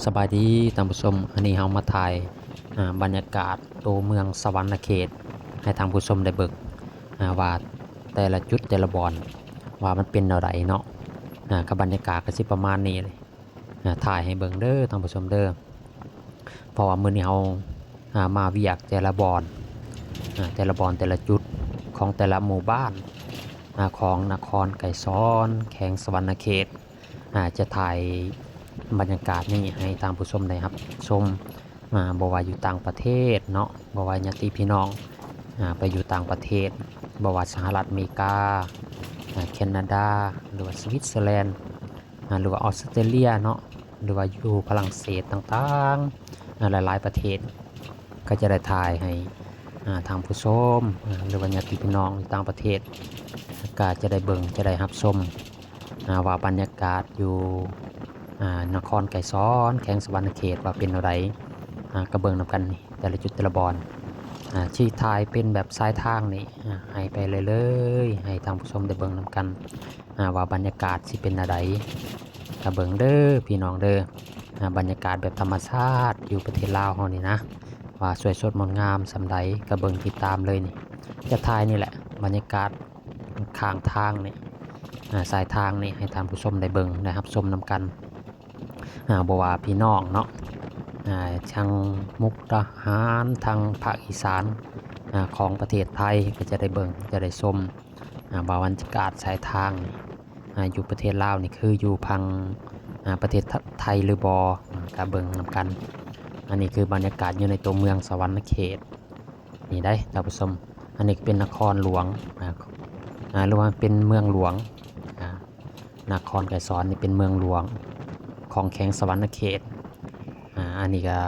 ສະບາຍດີທ່ານຜູ້ຊົມ, ອັນນີ້ເຮົາມາຖ່າຍ ອາ ບັນຍາກາດໂຕເມືອງສະຫວັນນະເຂດ ໃຫ້ທ່ານຜູ້ຊົມໄດ້ເບິ່ງ ອາ ວ່າແຕ່ລະຈຸດແຕ່ລະບ່ອນ ວ່າມັນເປັນແນວໃດເນາະ. ອາ ກໍບັນຍາກາດກໍຊິປະມານນີ້ ອາ ຖ່າຍໃຫ້ເບິ່ງເດີທ່ານຜູ້ຊົມເດີ. ເພາະວ່າມື້ນີ້ເຮົາ ອາ ມາວຽກແຕ່ລະບ່ອນ ອາ ແຕ່ລະບ່ອນແຕ່ລະຈຸດຂອງແຕ່ລະໝູ່ບ້ານ ອາ ຂອງນະຄອນໄກສອນ ແຂວງສະຫວັນນະເຂດ ອາ ຈະຖ່າຍບັນຍາກາດນີ້ໃຫ້ທ່ານຜູ້ຊົມໄດ້ຮັບຊົມ ອາ ບໍ່ວ່າຢູ່ຕ່າງປະເທດເນາະ, ບໍ່ວ່າຍາດຕິພີ່ນ້ອງ ອາ ໄປຢູ່ຕ່າງປະເທດ, ບໍ່ວ່າສະຫະລັດອາເມລິກາ ອາ ແຄນາດາ ຫຼືວ່າສະວິດເຊີແລນ ອາ ຫຼືວ່າອອສເຕຣເລຍເນາະ ຫຼືວ່າຢູ່ຝຣັ່ງເສດຕ່າງໆ ອາ ຫຼາຍໆປະເທດ ກໍຈະໄດ້ຖ່າຍໃຫ້ ອາ ທ່ານຜູ້ຊົມ ອາ ຫຼືວ່າຍາດຕິພີ່ນ້ອງຢູ່ຕ່າງປະເທດ ກໍຈະໄດ້ເບິ່ງ ຈະໄດ້ຮັບຊົມ ອາ ວ່າບັນຍາກາດຢູ່ ອາ ນະຄອນໄກສອນ ແຂວງສະຫວັນນະເຂດ ວ່າເປັນແນວໃດ ອາ ກໍເບິ່ງນຳກັນນີ້ ແຕ່ລະຈຸດແຕ່ລະບ່ອນ ອາ ຊິຖ່າຍເປັນແບບສາຍທາງນີ້ ອາ ໃຫ້ໄປເລື້ອຍໆ ໃຫ້ທ່ານຜູ້ຊົມໄດ້ເບິ່ງນຳກັນ ອາ ວ່າບັນຍາກາດຊິເປັນແນວໃດ ກໍເບິ່ງເດີພີ່ນ້ອງເດີ. ອາ ບັນຍາກາດແບບທຳມະຊາດຢູ່ປະເທດລາວເຮົານີ້ນະ ວ່າສວຍສົດງົດງາມສ່ຳໃດ ກໍເບິ່ງຕິດຕາມເລີຍນີ້. ຈະຖ່າຍນີ້ແຫຼະ ບັນຍາກາດຂ້າງທາງນີ້ ອາ ສາຍທາງນີ້ ໃຫ້ທ່ານຜູ້ຊົມໄດ້ເບິ່ງ ໄດ້ຮັບຊົມນຳກັນ. ອາ ບໍ່ວ່າພີ່ນ້ອງເນາະ ອາ ທາງມຸກດາຫານ ທາງພາກອີສານ ອາ ຂອງປະເທດໄທ ກໍຈະໄດ້ເບິ່ງ ຈະໄດ້ຊົມ ອາ ວ່າບັນຍາກາດສາຍທາງນີ້ ອາ ຢູ່ປະເທດລາວນີ້ ຄືຢູ່ຝັ່ງ ອາ ປະເທດໄທຫຼືບໍ່ ອາ ກໍເບິ່ງນຳກັນ. ອັນນີ້ຄືບັນຍາກາດຢູ່ໃນຕົວເມືອງສະຫວັນນະເຂດນີ້ໄດ໋ທ່ານຜູ້ຊົມ. ອັນນີ້ກໍເປັນນະຄອນຫຼວງ ອາ ອາ ຫຼືວ່າເປັນເມືອງຫຼວງ ອາ ນະຄອນໄກສອນນີ້ເປັນເມືອງຫຼວງຂອງແຂວງສະຫວັນນະເຂດ. ອາ ອັນນີ້ກໍ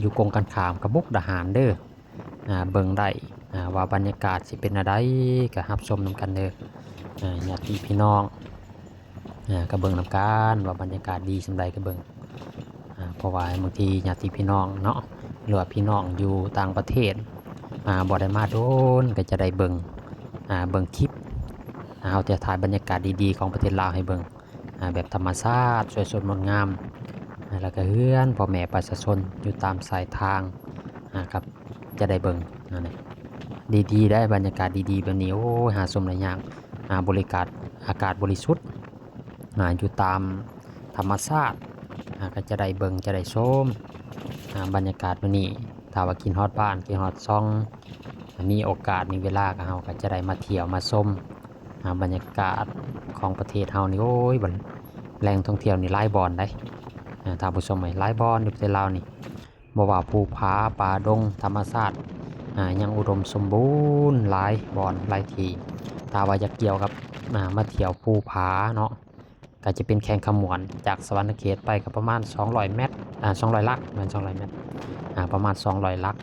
ຢູ່ກົງກັນຂ້າມກັບມຸກດາຫານເດີ. ອາ ເບິ່ງໄດ້ ອາ ວ່າບັນຍາກາດຊິເປັນແນວໃດ ກໍຮັບຊົມນຳກັນເດີ ອາ ຍາດຕິພີ່ນ້ອງ ອາ ກໍເບິ່ງນຳກັນ ວ່າບັນຍາກາດດີສ່ຳໃດກໍເບິ່ງ ອາ ເພາະວ່າບາງທີຍາດຕິພີ່ນ້ອງເນາະ ຫຼືວ່າພີ່ນ້ອງຢູ່ຕ່າງປະເທດ ອາ ບໍ່ໄດ້ມາດົນ ກໍຈະໄດ້ເບິ່ງ ອາ ເບິ່ງຄລິບ ອາ ເຮົາຈະຖ່າຍບັນຍາກາດດີໆຂອງປະເທດລາວໃຫ້ເບິ່ງ ອາ ແບບທຳມະຊາດ ສວຍສົດງົດງາມ ອາ ແລ້ວກໍເຮືອນພໍ່ແມ່ປະຊາຊົນຢູ່ຕາມສາຍທາງ ອາ ກໍຈະໄດ້ເບິ່ງ ອັນນີ້ ດີໆໄດ໋ ບັນຍາກາດດີໆແບບນີ້ ໂອ້ຍ ຫາຊົມໄດ້ຍາກ ອາ ບໍລິກາດ ອາກາດບໍລິສຸດ ອາ ຢູ່ຕາມທຳມະຊາດ ອາ ກໍຈະໄດ້ເບິ່ງ ຈະໄດ້ຊົມ ອາ ບັນຍາກາດແບບນີ້. ຖ້າວ່າຄິດຮອດບ້ານ ຄິດຮອດຊ່ອງ ມີໂອກາດ ມີເວລາ ກໍເຮົາກໍຈະໄດ້ມາທ່ຽວມາຊົມ ອາ ບັນຍາກາດຂອງປະເທດເຮົານີ້ ໂອ້ຍ ແຫຼ່ງທ່ອງທ່ຽວນີ້ຫຼາຍບ່ອນໄດ໋ ອາ ທ່ານຜູ້ຊົມເອີຍ ຫຼາຍບ່ອນຢູ່ປະເທດລາວນີ້ ບໍ່ວ່າພູຜາ ປ່າດົງ ທຳມະຊາດ ອາ ຍັງອຸດົມສົມບູນ ຫຼາຍບ່ອນຫຼາຍທີ່. ຖ້າວ່າຢາກທ່ຽວກັບ ອາ ມາທ່ຽວພູຜາເນາະ ກໍຈະເປັນແຂວງຄຳມ່ວນ ຈາກສະຫວັນນະເຂດໄປກໍປະມານສອງຮ້ອຍແມັດ ອາ ສອງຮ້ອຍຫຼັກ ແມ່ນສອງຮ້ອຍແມັດ ອາ ປະມານສອງຮ້ອຍຫຼັກ.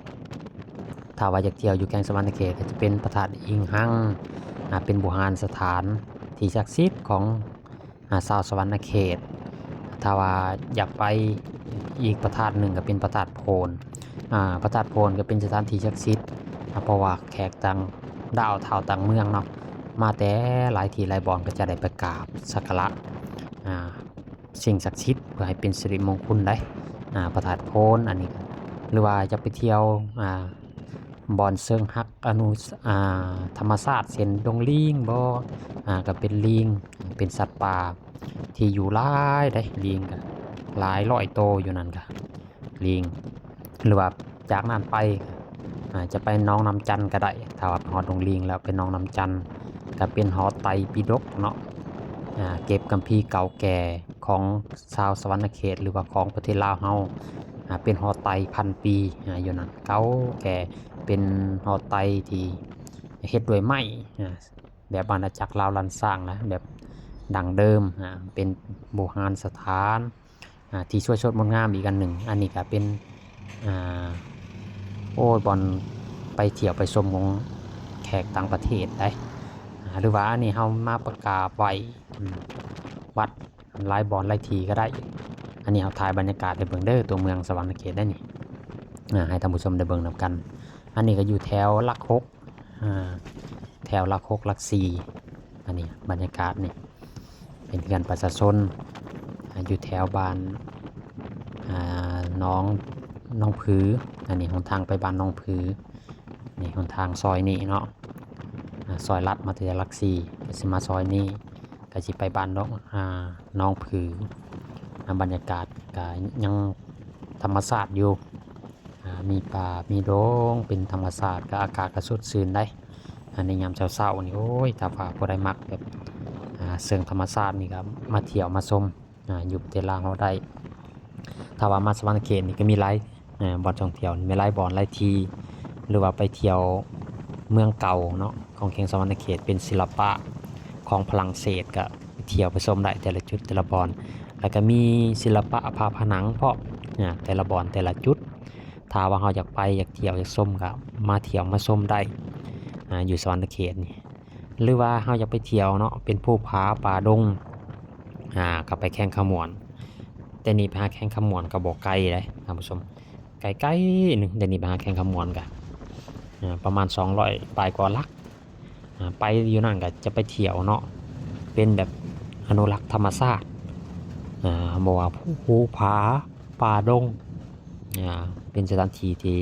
ຖ້າວ່າຢາກທ່ຽວຢູ່ແຂວງສະຫວັນນະເຂດ ກໍຈະເປັນພະທາດອີງຮັງ ອາ ເປັນບູຮານສະຖານທີ່ສັກສິດຂອງ ອາ ຊາວສະຫວັນນະເຂດ. ຖ້າວ່າຢາກໄປອີກພະທາດໜຶ່ງ ກໍເປັນພະທາດໂພນ ອາ ພະທາດໂພນກໍເປັນສະຖານທີ່ສັກສິດ ອາ ເພາະວ່າແຂກຕ່າງດ້າວ ທ້າວຕ່າງເມືອງເນາະ ມາແຕ່ຫຼາຍທີ່ຫຼາຍບ່ອນ ກໍຈະໄດ້ໄປກາບສັກກາລະ ອາ ສິ່ງສັກສິດ ເພື່ອໃຫ້ເປັນສິລິມົງຄຸນໄດ໋ ອາ ພະທາດໂພນ. ອັນນີ້ກໍ ຫຼືວ່າຈະໄປທ່ຽວ ອາ ບ່ອນເຊີງຮັກອະນຸ ອາ ທຳມະຊາດ ເຊັ່ນດົງລີງບໍ ອາ ກໍເປັນລີງ ເປັນສັດປ່າທີ່ຢູ່ຫຼາຍເດ້ ລີງກໍຫຼາຍຮ້ອຍໂຕຢູ່ນັ້ນ ກໍລີງ. ຫຼືວ່າຈາກນັ້ນໄປ ອາ ຈະໄປໜອງນ້ຳຈັນກໍໄດ້ ຖ້າວ່າຮອດດົງລີງແລ້ວໄປໜອງນ້ຳຈັນ ກໍເປັນຫໍໄຕປີດົກເນາະ ອາ ເກັບຄຳພີເກົ່າແກ່ຂອງຊາວສະຫວັນນະເຂດ ຫຼືວ່າຂອງປະເທດລາວເຮົາ ອາ ເປັນຫໍໄຕພັນປີ ອາ ຢູ່ນັ້ນ ເກົ່າແກ່ ເປັນຫໍໄຕທີ່ເຮັດດ້ວຍໄມ້ ອາ ແບບອານາຈັກລາວລ້ານຊ້າງນະ ແບບດັ້ງເດີມ ອາ ເປັນບູຮານສະຖານ ອາ ທີ່ສວຍສົດງົດງາມອີກອັນໜຶ່ງ. ອັນນີ້ກໍເປັນ ອາ ໂອ້ຍ ບ່ອນໄປທ່ຽວໄປຊົມຂອງແຂກຕ່າງປະເທດໄດ໋ ອາ ຫຼືວ່າອັນນີ້ເຮົາມາປະກາບໄຫວ້ ອາ ວັດຫຼາຍບ່ອນຫຼາຍທີ່ກໍໄດ້. ອັນນີ້ເຮົາຖ່າຍບັນຍາກາດໃຫ້ເບິ່ງເດີ ຕົວເມືອງສະຫວັນນະເຂດໄດ໋ນີ້ ອາ ໃຫ້ທ່ານຜູ້ຊົມໄດ້ເບິ່ງນຳກັນ. ອັນນີ້ກໍຢູ່ແຖວຫຼັກຫົກ ອາ ແຖວຫຼັກຫົກ ຫຼັກສີ່ ອັນນີ້ບັນຍາກາດນີ້ ເປັນເຮືອນປະຊາຊົນ ອາ ຢູ່ແຖວບ້ານ ອາ ໜອງ ໜອງຜື ອັນນີ້ຫົນທາງໄປບ້ານໜອງຜື ນີ້ຫົນທາງຊອຍນີ້ເນາະ ອາ ຊອຍລັດມາແຕ່ຫຼັກສີ່ ກໍຊິມາຊອຍນີ້ ກໍຊິໄປບ້ານໜອງ ອາ ໜອງຜື ອາ ບັນຍາກາດກໍຍັງທຳມະຊາດຢູ່ ອາ ມີປ່າມີດົງເປັນທຳມະຊາດ ກໍອາກາດກໍສົດຊື່ນໄດ໋ ອາ ໃນຍາມເຊົ້າໆນີ້ ໂອ້ຍ ຖ້າວ່າຜູ້ໃດມັກແບບ ອາ ເຊິ່ງທຳມະຊາດນີ້ກໍມາທ່ຽວມາຊົມ ອາ ຢູ່ປະເທດລາວເຮົາໄດ້. ຖ້າວ່າມາສະຫວັນນະເຂດນີ້ກໍມີຫຼາຍ ອາ ບ່ອນທ່ອງທ່ຽວ ມີຫຼາຍບ່ອນຫຼາຍທີ່ ຫຼືວ່າໄປທ່ຽວເມືອງເກົ່າເນາະ ຂອງແຂວງສະຫວັນນະເຂດ ເປັນສິລະປະຂອງຝຣັ່ງເສດ ກໍໄປທ່ຽວໄປຊົມໄດ້ແຕ່ລະຈຸດແຕ່ລະບ່ອນ ແລ້ວກໍມີສິລະປະຝາຜະໜັງພ້ອມ ອາ ແຕ່ລະບ່ອນແຕ່ລະຈຸດ. ຖ້າວ່າເຮົາຢາກໄປ ຢາກທ່ຽວ ຢາກຊົມ ກໍມາທ່ຽວມາຊົມໄດ້ ອາ ຢູ່ສະຫວັນນະເຂດນີ້ ຫຼືວ່າເຮົາຢາກໄປທ່ຽວເນາະ ເປັນພູຜາປ່າດົງ ອາ ກໍໄປແຂວງຄຳມ່ວນ ແຕ່ນີ້ໄປຫາແຂວງຄຳມ່ວນກໍບໍ່ໄກເດ້ທ່ານຜູ້ຊົມ ໃກ້ໆໜຶ່ງ ແຕ່ນີ້ໄປຫາແຂວງຄຳມ່ວນກໍ ອາ ປະມານສອງຮ້ອຍປາຍກວ່າຫຼັກ ອາ ໄປຢູ່ນັ້ນກໍຈະໄປທ່ຽວເນາະ ເປັນແບບອະນຸລັກທຳມະຊາດ ອາ ບໍ່ວ່າພູ ພູຜາ ປ່າດົງ ອາ ເປັນສະຖານທີ່ທີ່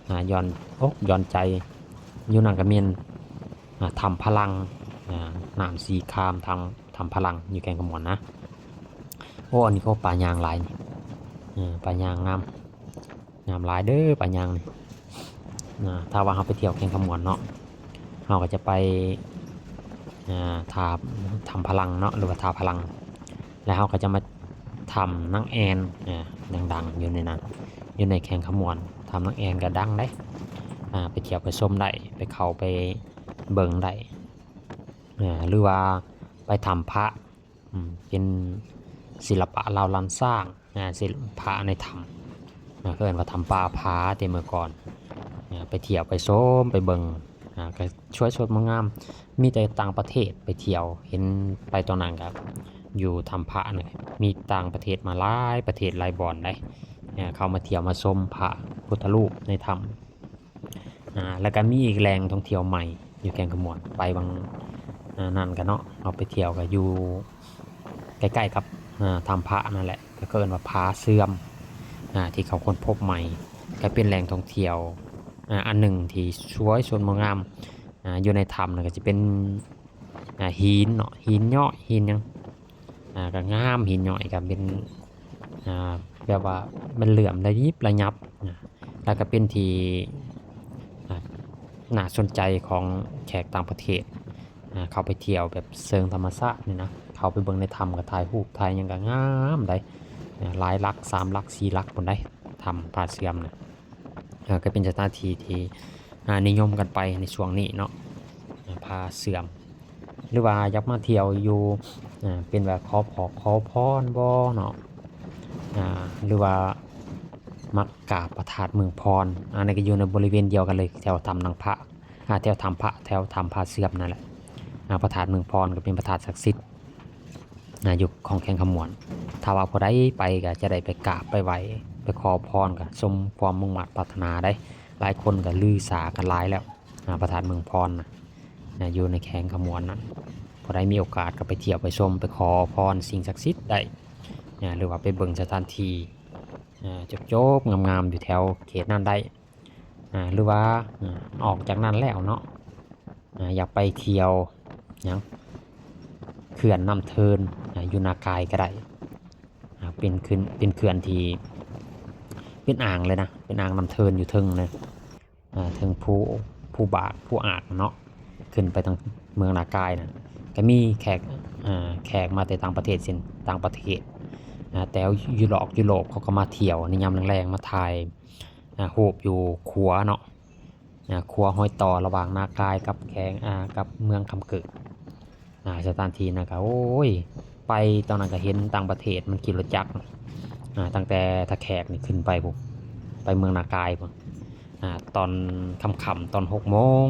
ອາ ຢ່ອນອົກຢ່ອນໃຈ ຢູ່ນັ້ນກໍແມ່ນ ອາ ຖ້ຳພະລັງ ອາ ນ້ຳສີຄາມ ຖ້ຳ ຖ້ຳພະລັງ ຢູ່ແຂວງຄຳມ່ວນນະ. ໂອ້ ອັນນີ້ກໍປາຍ່າງຫຼາຍນີ້ ເອີ ປາຍ່າງງາມ ງາມຫຼາຍເດີປາຍ່າງນີ້ ນະ. ຖ້າວ່າເຮົາໄປທ່ຽວແຂວງຄຳມ່ວນເນາະ ເຮົາກໍຈະໄປ ອາ ຖ້ຳ ຖ້ຳພະລັງເນາະ ຫຼືວ່າທ່າພະລັງ ແລ້ວເຮົາກໍຈະມາ ຖ້ຳນາງແອ່ນ ອາ ດັງໆຢູ່ໃນນັ້ນ ຢູ່ໃນແຂວງຄຳມ່ວນ ຖ້ຳນາງແອ່ນກໍດັງເດ້ ອາ ໄປທ່ຽວໄປຊົມໄດ້ ໄປເຂົ້າໄປເບິ່ງໄດ້ ອາ ຫຼືວ່າໄປຖ້ຳພະ ອືມ ເປັນສິລະປະລາວລ້ານຊ້າງ ອາ ສິລະປະໃນຖ້ຳ ອາ ເຂົາເອີ້ນວ່າຖ້ຳປ່າຜາແຕ່ເມື່ອກ່ອນ ອາ ໄປທ່ຽວໄປຊົມໄປເບິ່ງ ອາ ກໍສວຍສົດງົດງາມ ມີແຕ່ຕ່າງປະເທດໄປທ່ຽວ ເຫັນໄປຕອນນັ້ນກໍຢູ່ຖ້ຳພະນີ້ ມີຕ່າງປະເທດມາຫຼາຍປະເທດຫຼາຍບ່ອນໃດ໋ ເຂົ້າມາທ່ຽວມາຊົມພະພຸດທະຮູບໃນຖ້ຳ. ອາ ແລ້ວກໍມີອີກແຫຼ່ງທ່ອງທ່ຽວໃໝ່ຢູ່ແຂວງຄຳມ່ວນ ໄປຫວ່າງ ອາ ນັ້ນກໍເນາະ ເຮົາໄປທ່ຽວກໍຢູ່ໃກ້ໆກັບ ອາ ຖ້ຳພະນັ້ນແຫຼະ ກໍເອີ້ນວ່າຜາເສື່ອມ ອາ ທີ່ເຂົາຄົ້ນພົບໃໝ່ ກໍເປັນແຫຼ່ງທ່ອງທ່ຽວ ອາ ອັນໜຶ່ງທີ່ສວຍສົດງົດງາມ ອາ ຢູ່ໃນຖ້ຳນັ້ນກໍຈະເປັນ ອາ ຫີນເນາະ ຫີນຍ້ອຍ ຫີນຫຍັງ ອາ ກໍງາມ ຫີນຍ້ອຍກໍເປັນ ອາ ແບບວ່າມັນເຫຼື້ອມລະຍິບລະຍັບນະ ແລ້ວກໍເປັນທີ່ ອາ ໜ້າສົນໃຈຂອງແຂກຕ່າງປະເທດ ອາ ເຂົ້າໄປທ່ຽວແບບເຊີງທຳມະຊາດນີ້ນະ ເຂົ້າໄປເບິ່ງໃນຖ້ຳກໍຖ່າຍຮູບຖ່າຍຫຍັງກໍງາມໃດ໋ ອາ ຫຼາຍຫຼັກ ສາມຫຼັກ ສີ່ຫຼັກພຸ້ນໃດ໋ ຖ້ຳຜາເສື່ອມນະ. ເອີ ກໍເປັນສະຖານທີ່ທີ່ ອາ ນິຍົມກັນໄປໃນຊ່ວງນີ້ເນາະ ອາ ຜາເສື່ອມ ຫຼືວ່າຢາກມາທ່ຽວຢູ່ ອາ ເປັນແບບຂໍພອກຂໍພອນບໍເນາະ ອາ ຫຼືວ່າມາກາບພະທາດເມືອງພອນ ອັນນີ້ກໍຢູ່ໃນບໍລິເວນດຽວກັນເລີຍ ແຖວຖ້ຳນາງພະ ອາ ແຖວຖ້ຳພະ ແຖວຖ້ຳຜາເສື່ອມນັ້ນແຫຼະ ອາ ພະທາດເມືອງພອນກໍເປັນພະທາດສັກສິດ ອາ ຢູ່ຂອງແຂວງຄຳມ່ວນ ຖ້າວ່າຜູ້ໃດໄປກໍຈະໄດ້ໄປກາບໄປໄຫວ້ ໄປຂໍພອນ ກໍສົມຄວາມມຸ່ງມາດປາດຖະໜາໄດ໋ ຫຼາຍຄົນກໍລືສາກັນຫຼາຍແລ້ວ ອາ ພະທາດເມືອງພອນນະ ອາ ຢູ່ໃນແຂວງຄຳມ່ວນນະ ຜູ້ໃດມີໂອກາດກໍໄປທ່ຽວໄປຊົມ ໄປຂໍພອນສິ່ງສັກສິດໄດ້ ອາ ຫຼືວ່າໄປເບິ່ງສະຖານທີ່ ອາ ຈົບໆງາມໆຢູ່ແຖວເຂດນັ້ນໄດ້ ອາ ຫຼືວ່າ ອາ ອອກຈາກນັ້ນແລ້ວເນາະ ອາ ຢາກໄປທ່ຽວຫຍັງ ເຂື່ອນນ້ຳເທີນ ອາ ຢູ່ນາກາຍກໍໄດ້ ອາ ເປັນເຂື່ອນ ເປັນເຂື່ອນທີ່ເປັນອ່າງເລີຍນະ ເປັນອ່າງນ້ຳເທີນຢູ່ເທິງເລີຍ ອາ ເທິງພູ ພູບາກ ພູອາກເນາະ ຂຶ້ນໄປທາງເມືອງນາກາຍນະ ກໍມີແຂກ ອາ ແຂກມາແຕ່ຕ່າງປະເທດ ເຊັ່ນ ຕ່າງປະເທດ ອາ ແຖວຢູໂຣບ ຢູໂຣບ ເຂົາກໍມາທ່ຽວໃນຍາມແລງໆ ມາຖ່າຍ ອາ ຮູບຢູ່ຂົວເນາະ ອາ ຂົວຮອຍຕໍ່ລະຫວ່າງນາກາຍກັບແຂວງ ອາ ກັບເມືອງຄຳເກີດ ອາ ສະຖານທີ່ນັ້ນກໍ ໂອ້ຍ ໄປຕອນນັ້ນກໍເຫັນຕ່າງປະເທດມັນຂີ່ລົດຈັກ ອາ ຕັ້ງແຕ່ທ່າແຂກນີ້ຂຶ້ນໄປພຸ້ນ ໄປເມືອງນາກາຍພຸ້ນ ອາ ຕອນຄ່ຳໆ ຕອນຫົກໂມງ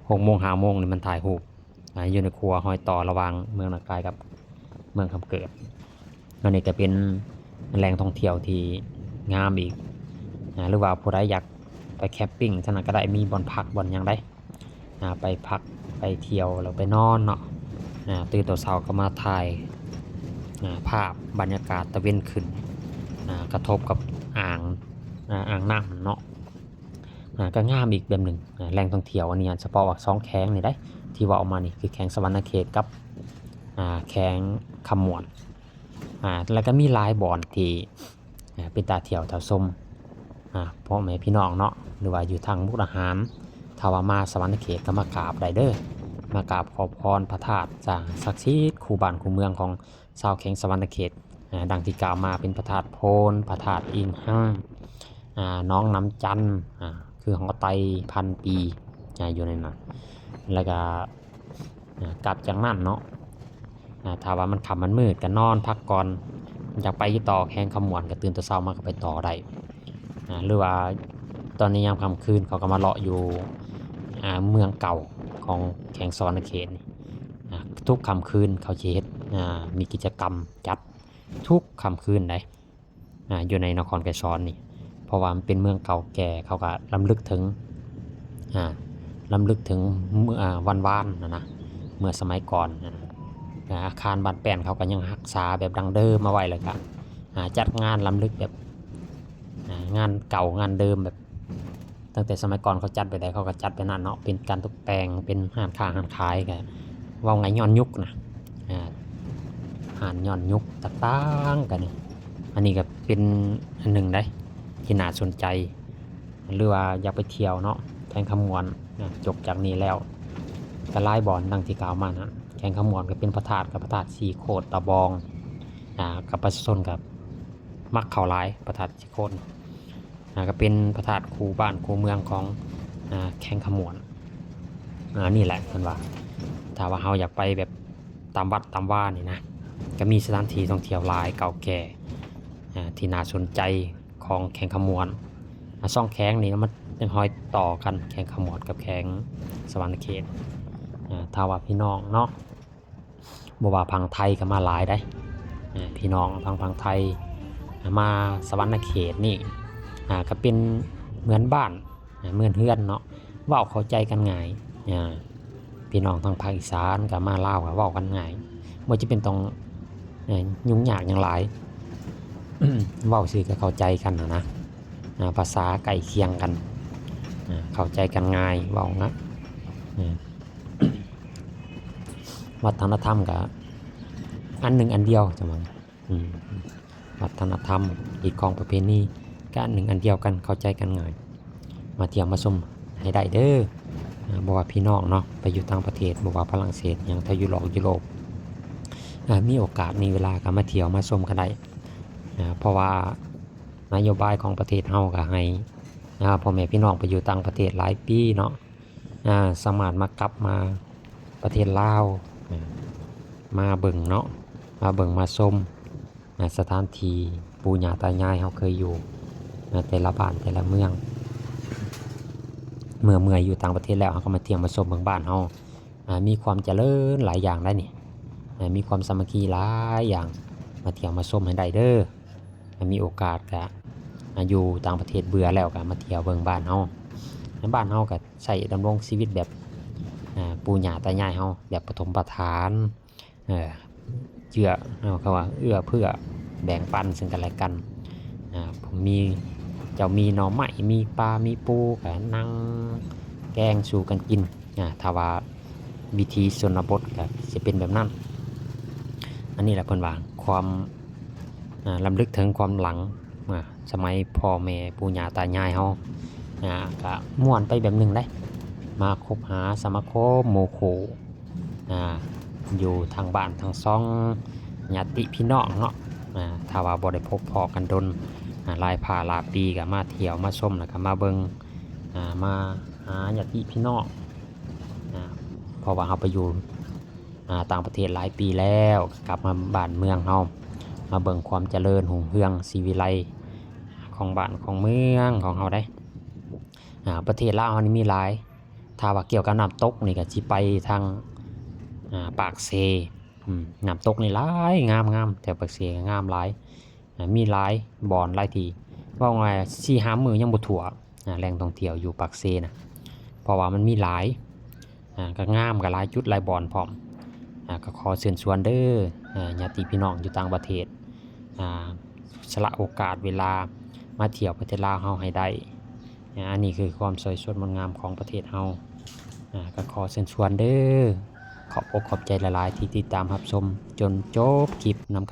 ຫົກໂມງ ຫ້າໂມງນີ້ມັນຖ່າຍຮູບ ອາ ຢູ່ໃນຂົວຮອຍຕໍ່ລະຫວ່າງເມືອງນາກາຍກັບເມືອງຄຳເກີດ. ອັນນີ້ກໍເປັນແຫຼ່ງທ່ອງທ່ຽວທີ່ງາມອີກ ອາ ຫຼືວ່າຜູ້ໃດຢາກໄປແຄມປິງຊັ້ນນະກໍໄດ້ ມີບ່ອນພັກບ່ອນຫຍັງໄດ້ ອາ ໄປພັກໄປທ່ຽວແລ້ວໄປນອນເນາະ ອາ ຕື່ນຕອນເຊົ້າກໍມາຖ່າຍ ອາ ພາບບັນຍາກາດຕາເວັນຂຶ້ນ ອ່າ ກະທົບກັບອ່າງ ອ່າ ອ່າງນ້ຳເນາະ ອ່າ ກະງາມອີກແບບໜຶ່ງ. ອ່າ ແຫຼ່ງທ່ອງທ່ຽວອັນນີ້ ສະເພາະວ່າສອງແຂວງນີ້ໄດ໋ ທີ່ເວົ້າມານີ້ ຄືແຂວງສະຫວັນນະເຂດກັບ ອ່າ ແຂວງຄຳມ່ວນ. ອ່າ ແລ້ວກໍມີຫຼາຍບ່ອນທີ່ ອ່າ ເປັນຕາທ່ຽວຕາຊົມ ອ່າ ພໍ່ແມ່ພີ່ນ້ອງເນາະ ຫຼືວ່າຢູ່ທາງມຸກດາຫານ ຖ້າວ່າມາສະຫວັນນະເຂດກໍມາກາບໄດ້ເດີ ມາກາບຂໍພອນພະທາດ ຈາກສັກສິດຄູ່ບ້ານຄູ່ເມືອງຂອງຊາວແຂວງສະຫວັນນະເຂດ. ອ່າ ດັ່ງທີ່ກ່າວມາ ເປັນພະທາດໂພນ ພະທາດອີງຮັງ ອ່າ ໜອງນ້ຳຈັນ ອ່າ ຄືຫໍໄຕພັນປີ ອ່າ ຢູ່ໃນນັ້ນ. ແລ້ວກໍ ອ່າ ກັບຈາກນັ້ນເນາະ ອ່າ ຖ້າວ່າມັນຄ່ຳມັນມືດກໍນອນພັກກ່ອນ ຢາກໄປຕໍ່ແຂວງຄຳມ່ວນກໍຕື່ນແຕ່ເຊົ້າມາກໍໄປຕໍ່ໄດ້ ອ່າ ຫຼືວ່າຕອນໃນຍາມຄ່ຳຄືນເຂົາກໍມາເລາະຢູ່ ອ່າ ເມືອງເກົ່າຂອງແຂວງສະຫວັນນະເຂດນີ້. ອ່າ ທຸກຄ່ຳຄືນເຂົາຊິເຮັດ ອ່າ ມີກິດຈະກຳຈັດທຸກຄ່ຳຄືນໃດ ອ່າ ຢູ່ໃນນະຄອນໄກສອນນີ້ ເພາະວ່າມັນເປັນເມືອງເກົ່າແກ່ ເຂົາກໍລຳລຶກເຖິງ ອ່າ ລຳລຶກເຖິງ ເມື່ອ ອ່າ ວັນວານຫັ້ນນະ ເມື່ອສະໄໝກ່ອນຫັ້ນນະ. ອ່າ ອາຄານບ້ານແປ້ນເຂົາກໍຍັງຮັກສາແບບດັ້ງເດີມມາໄວ້ ແລ້ວກໍ ອ່າ ຈັດງານລຳລຶກແບບ ອ່າ ງານເກົ່າງານເດີມ ແບບຕັ້ງແຕ່ສະໄໝກ່ອນເຂົາຈັດແບບໃດ ເຂົາກໍຈັດແບບນັ້ນເນາະ ເປັນການຕົກແຕ່ງ ເປັນຮ້ານຄ້າຮ້ານຂາຍ ກໍເວົ້າງ່າຍຍ້ອນຍຸກນະ ອ່າ ຮ້ານຍ້ອນຍຸກຕ່າງໆ ກັນນີ້. ອັນນີ້ກໍເປັນອັນໜຶ່ງໃດ໋ ທີ່ໜ້າສົນໃຈ ຫຼືວ່າຢາກໄປທ່ຽວເນາະ ແຂວງຄຳມ່ວນ ຈົບຈາກນີ້ແລ້ວກໍຫຼາຍບ່ອນ ດັ່ງທີ່ກ່າວມານະ. ແຂວງຄຳມ່ວນກໍເປັນພະທາດ ກັບພະທາດສີໂຄດຕາບອງ ອ່າ ກັບປະຊາຊົນກໍມັກເຂົ້າຫຼາຍ ພະທາດສີໂຄດ ອ່າ ກໍເປັນພະທາດຄູ່ບ້ານຄູ່ເມືອງຂອງ ອ່າ ແຂວງຄຳມ່ວນ. ອ່າ ນີ້ແຫຼະເພິ່ນວ່າ ຖ້າວ່າເຮົາຢາກໄປແບບຕາມວັດຕາມວານີ້ນະ ກໍມີສະຖານທີ່ທ່ອງທ່ຽວຫຼາຍເກົ່າແກ່ ອ່າ ທີ່ໜ້າສົນໃຈຂອງແຂວງຄຳມ່ວນ. ອ່າ ສອງແຂວງນີ້ມັນຍັງຮອຍຕໍ່ກັນ ແຂວງຄຳມ່ວນກັບແຂວງສະຫວັນນະເຂດ. ອ່າ ຖ້າວ່າພີ່ນ້ອງເນາະ ບໍ່ວ່າຝັ່ງໄທກໍມາຫຼາຍໃດ໋ ອ່າ ພີ່ນ້ອງທາງຝັ່ງໄທ ອ່າ ມາສະຫວັນນະເຂດນີ້ ອ່າ ກໍເປັນເໝືອນບ້ານ ເໝືອນເຮືອນເນາະ ເວົ້າເຂົ້າໃຈກັນງ່າຍ. ອ່າ ພີ່ນ້ອງທາງພາກອີສານກໍມາລາວກໍເວົ້າກັນງ່າຍ ບໍ່ຈຳເປັນຕ້ອງ ເອີ ຫຍຸ້ງຍາກຫຍັງຫຼາຍ ເວົ້າຊື່ກໍເຂົ້າໃຈກັນຫັ້ນນະ. ອ່າ ພາສາໃກ້ຄຽງກັນ ອ່າ ເຂົ້າໃຈກັນງ່າຍ ເວົ້າງ່າຍ. ອ່າ ວັດທະນະທຳກໍອັນໜຶ່ງອັນດຽວ ຈະວ່າ ອືມ ວັດທະນະທຳ ຮີດຄອງປະເພນີ ກະອັນໜຶ່ງອັນດຽວກັນ ເຂົ້າໃຈກັນງ່າຍ. ມາທ່ຽວມາຊົມໃຫ້ໄດ້ເດີ ອ່າ ບໍ່ວ່າພີ່ນ້ອງເນາະ ໄປຢູ່ຕ່າງປະເທດ ບໍ່ວ່າຝຣັ່ງເສດຫຍັງ ແຖວຢູໂຣບ ຢູໂຣບ ອ່າ ມີໂອກາດມີເວລາກໍມາທ່ຽວມາຊົມກັນໄດ້ ອ່າ ເພາະວ່ານະໂຍບາຍຂອງປະເທດເຮົາກໍໃຫ້ ອ່າ ພໍ່ແມ່ພີ່ນ້ອງໄປຢູ່ຕ່າງປະເທດຫຼາຍປີເນາະ ອ່າ ສາມາດມາກັບມາປະເທດລາວ ອ່າ ມາເບິ່ງເນາະ ມາເບິ່ງມາຊົມ ອ່າ ສະຖານທີ່ປູ່ຍ່າຕາຍາຍເຮົາເຄີຍຢູ່ ອ່າ ແຕ່ລະບ້ານແຕ່ລະເມືອງ. ເມື່ອເມື່ອຢູ່ຕ່າງປະເທດແລ້ວ ເຮົາກໍມາທ່ຽວມາຊົມເບິ່ງບ້ານເຮົາ ອ່າ ມີຄວາມຈະເລີນຫຼາຍຢ່າງໄດ໋ນີ້ ອ່າ ມີຄວາມສາມັກຄີຫຼາຍຢ່າງ ມາທ່ຽວມາຊົມໃຫ້ໄດ້ເດີ. ຖ້າມີໂອກາດກະ ອ່າ ຢູ່ຕ່າງປະເທດເບື່ອແລ້ວກະມາທ່ຽວເບິ່ງບ້ານເຮົາ. ໃນບ້ານເຮົາກະໃຊ້ດຳລົງຊີວິດແບບ ອ່າ ປູ່ຍ່າຕາຍາຍເຮົາ ແບບປະຖົມປະຖານ ເອີ ເຈື້ອ ເອີ ເຂົາວ່າເອື້ອເຟື້ອແບ່ງປັນເຊິ່ງກັນແລະກັນ. ອ່າ ມີ ເຈົ້າມີໜໍ່ໄມ້ ມີປາ ມີປູ ກະນັ່ງແກງສູ່ກັນກິນ. ອ່າ ຖ້າວ່າວິຖີຊົນນະບົດກໍຊິເປັນແບບນັ້ນ. ອັນນີ້ແຫຼະເພິ່ນວ່າຄວາມ ອ່າ ລຳລຶກເຖິງຄວາມຫຼັງ ອ່າ ສະໄໝພໍ່ແມ່ປູ່ຍ່າຕາຍາຍເຮົາ ອ່າ ກໍມ່ວນໄປແບບໜຶ່ງເດ້ ມາຄົບຫາສະມາຄົມໝູ່ຄູ່ ອ່າ ຢູ່ທາງບ້ານທາງຊ່ອງ ຍາດຕິພີ່ນ້ອງເນາະ. ອ່າ ຖ້າວ່າບໍ່ໄດ້ພົບພໍ້ກັນດົນ ອ່າ ຫຼາຍພາຫຼາຍປີ ກໍມາທ່ຽວມາຊົມ ແລ້ວກໍມາເບິ່ງ ອ່າ ມາຫາຍາດຕິພີ່ນ້ອງ ອ່າ ເພາະວ່າເຮົາໄປຢູ່ ອ່າ ຕ່າງປະເທດຫຼາຍປີແລ້ວ ກັບມາບ້ານເມືອງເຮົາ ມາເບິ່ງຄວາມຈະເລີນຮຸ່ງເຮືອງສີວິໄລຂອງບ້ານຂອງເມືອງຂອງເຮົາເດ້. ອ່າ ປະເທດລາວເຮົານີ້ມີຫຼາຍ ຖ້າວ່າກ່ຽວກັບນ້ຳຕົກນີ້ກໍຊິໄປທາງ ອ່າ ປາກເຊ ອືມ ນ້ຳຕົກນີ້ຫຼາຍ ງາມໆ ແຖວປາກເຊກໍງາມຫຼາຍ. ອ່າ ມີຫຼາຍບ່ອນຫຼາຍທີ່ ເວົ້າງ່າຍສີ່ຫ້າມື້ຍັງບໍ່ທົ່ວ ອ່າ ແຫຼ່ງທ່ອງທ່ຽວຢູ່ປາກເຊນະ ເພາະວ່າມັນມີຫຼາຍ ອ່າ ກໍງາມ ກໍຫຼາຍຈຸດຫຼາຍບ່ອນພ້ອມ. ອ່າ ກໍຂໍເຊີນຊວນເດີ ອ່າ ຍາດຕິພີ່ນ້ອງຢູ່ຕ່າງປະເທດ ອ່າ ສະຫຼະໂອກາດເວລາມາທ່ຽວປະເທດລາວເຮົາໃຫ້ໄດ້. ອາ ອັນນີ້ຄືຄວາມສວຍສົດງົດງາມຂອງປະເທດເຮົາ. ອາ ກໍຂໍເຊີນຊວນເດີ ຂອບອົກຂອບໃຈຫຼາຍໆທີ່ຕິດຕາມຮັບຊົມຈົນຈົບຄລິບນຳກັນ.